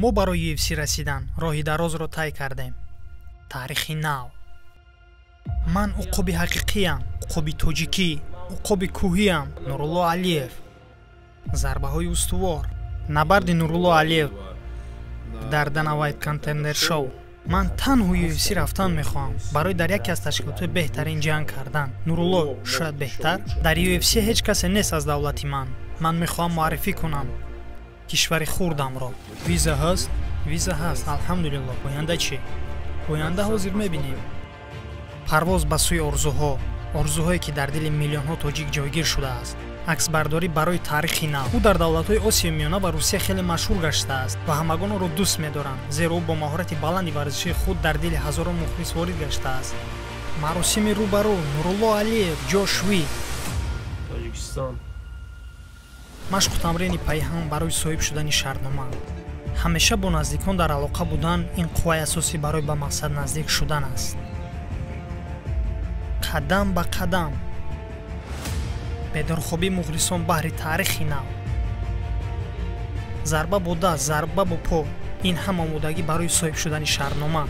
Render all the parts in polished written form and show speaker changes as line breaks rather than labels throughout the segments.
Мо барои UFC расидан роҳи дарозро тай кардем. Таърихи нав. Ман уқоби ҳақиқиям, уқоби тоҷикӣ, уқоби кӯҳиям. Нурулло Алиев. Зарбаҳои устувор. Набарди Нурулло Алиев дар Dana White Contender Show. Ман танҳо UFC рафтан мехоҳам барои дар яке аз ташкилотҳои беҳтарин ҷанг кардан. Нурулло шояд беҳтар. Дар UFC ҳеҷ касе нест аз давлати ман. Ман мехоҳам муаррифӣ кунам кишвари хурдамро. Виза ҳаст? Виза ҳаст, алҳамдулилло. Оянда чӣ? Оянда ҳозир мебинем. Парвоз ба сӯи орзуҳо, орзуҳое ки дар дили миллионҳо тоҷик ҷойгир шудааст. Аксбардорӣ барои таърихи нав. Ӯ дар давлатҳои Осиёи Миёна ва Русия хеле машҳур гаштааст ва ҳамагон ӯро дӯст медоранд, зеро ӯ бо маҳорати баланди варзишии худ дар дили ҳазорон мухлис ворид гаштааст. Маросими рӯбарӯ Нурулло Алиев, Ҷош Вик.
Тоҷикистон.
Машқу тамрини пайҳам барои соҳиб шудани шартнома. Ҳамеша бо наздикон дар алоқа будан ин қувваи асосӣ барои ба мақсад наздик шудан аст. Қадам ба қадам. Бедорхобии мухлисон баҳри таърихи нав. Зарба бо даст, зарба бо по. Ин ҳам омодагӣ барои соҳиб шудани шартнома.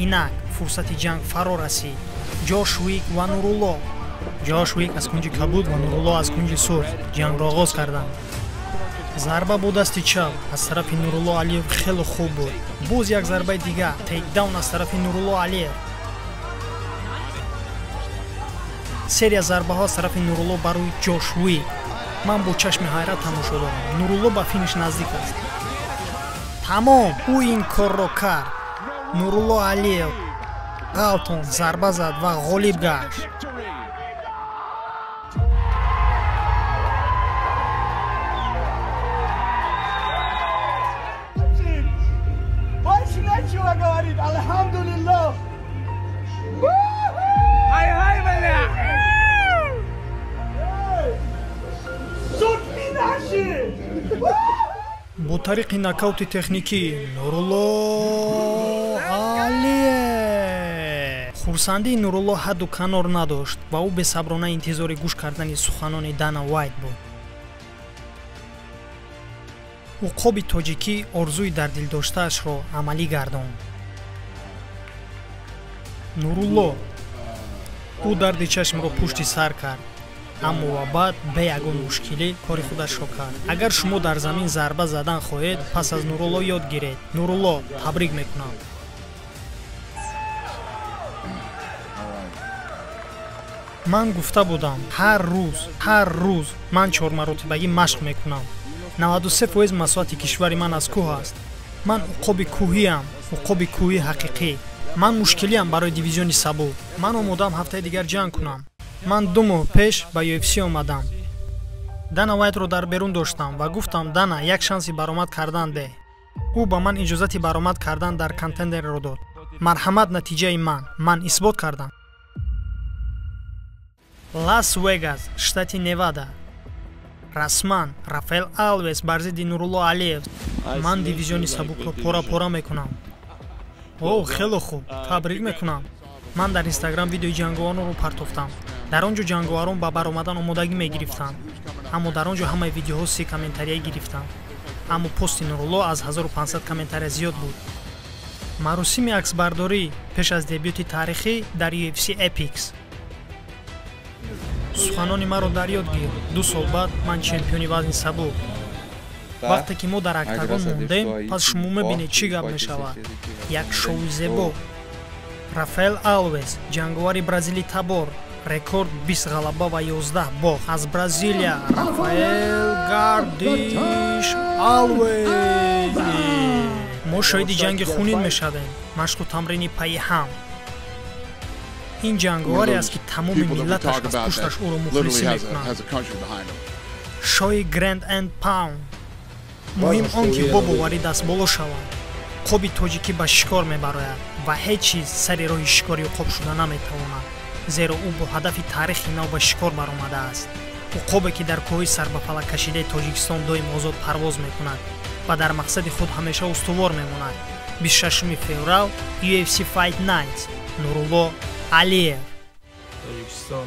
Инак фурсати ҷанг фаро расид. Ҷош Вик ва Нурулло. Ҷош Вик аз кунҷи кабуд ва Нурулло аз кунҷи сурх ҷангро оғоз карданд. Зарба бо дасти чап аз тарафи Нурулло Алиев хеле хуб буд. Боз як зарбаи дигар, тейкдаун аз тарафи Нурулло Алиев. Серия зарбаҳо аз тарафи Нурулло бар рӯи Ҷош Вик. Ман бо чашми ҳайрат тамошо дорам. Нурулло ба финиш наздик аст. Тамом, ӯ ин корро кард. Нурулло Алиев ғалтон зарба зад ва ғолиб гашт.
Больше нечего говорить, алхамдулиллах. Хай-хай, бля! Сутки наши!
Бо тариқи нокаути техникӣ Нурулло Алиев. Хурсандии Нурулло ҳадду канор надошт ва ӯ бесаброна интизори гӯш кардани суханони Дана Уайт буд. Уқоби тоҷикӣ орзуи дар дил доштаашро амалӣ гардонд. Нурулло ӯ дарди чашмро пушти сар кард, аммо ва баъд бе ягон мушкилӣ кори худашро кард. Агар шумо дар замин зарба задан хоҳед, пас аз Нурулло ёд гиред. Нурулло, табрик мекунам. Ман гуфта будам, ҳар рӯз ман чормаротибагӣ машқ мекунам. 93% масоҳати кишвари ман аз кӯҳ аст. Ман уқоби кӯҳиам, уқоби кӯҳии ҳақиқӣ. Ман мушкилиам барои дивизиони сабук. Ман омодаам ҳафтаи дигар ҷанг кунам. Ман 2 моҳ пеш ба UFC омадам. Дана Уайтро дар берун доштам ва гуфтам: Дана, як шанси баромад кардан деҳ. Ӯ ба ман иҷозати баромад кардан дар контендерро дод. Марҳамат, натиҷаи ман. Ман исбот кардам. Лас Вегас, штати Невада. Расман Рафаэл Алвес бар зидди Нурулло Алиев. Ман дивизиони сабукро пора-пора мекунам. О, хеле хуб, табрик мекунам. Ман дар Инстаграм видеои ҷанговаронро партофтам. Дар он ҷо ҷанговарон ба баромадан омодагӣ мегирифтанд. Аммо дар он ҷо ҳамаи видеоҳо 30 комментария гирифтанд. Аммо пости Нурулло аз 1500 комментария зиёд буд. Маросими аксбардорӣ пеш аз дебюти таърихӣ дар UFC Apex. Суханони маро дар ёд гир. 2 сол баъд ман чемпиони вазни сабук. Вақте ки мо дар октагон мондем, пас шумо мебинед чӣ гап мешавад. Як шоуи зебо. Рафаэл Алвес, ҷанговари бразилӣ табор, рекорд 20 ғалаба ва 11 бохт. Аз Бразилия Рафаэл Гардиш Алвес. Мо шоҳиди ҷанги хунин мешавем. Машқу тамрини пайи ҳам. Ин ҷанговаре аст, ки тамоми миллаташ аз пушташ ӯро мухлисӣ мекунанд. Шоҳи Гранд энд Паунд. Муҳим он ки бо боварӣ дастболо шавад. Уқоби тоҷикӣ ба шикор мебарояд ва ҳеҷ чиз сари роҳи шикори уқоб шуда наметавонад, зеро ӯ бо ҳадафи таърихи нав ба шикор баромадааст. Уқобе ки дар кӯҳҳои сарбафалак кашидаи Тоҷикистон доим озод парвоз мекунад ва дар мақсади худ ҳамеша устувор мемонад. 26 феврал UFC Fight Nights. Нурулло Алиев.
Тоҷикистон.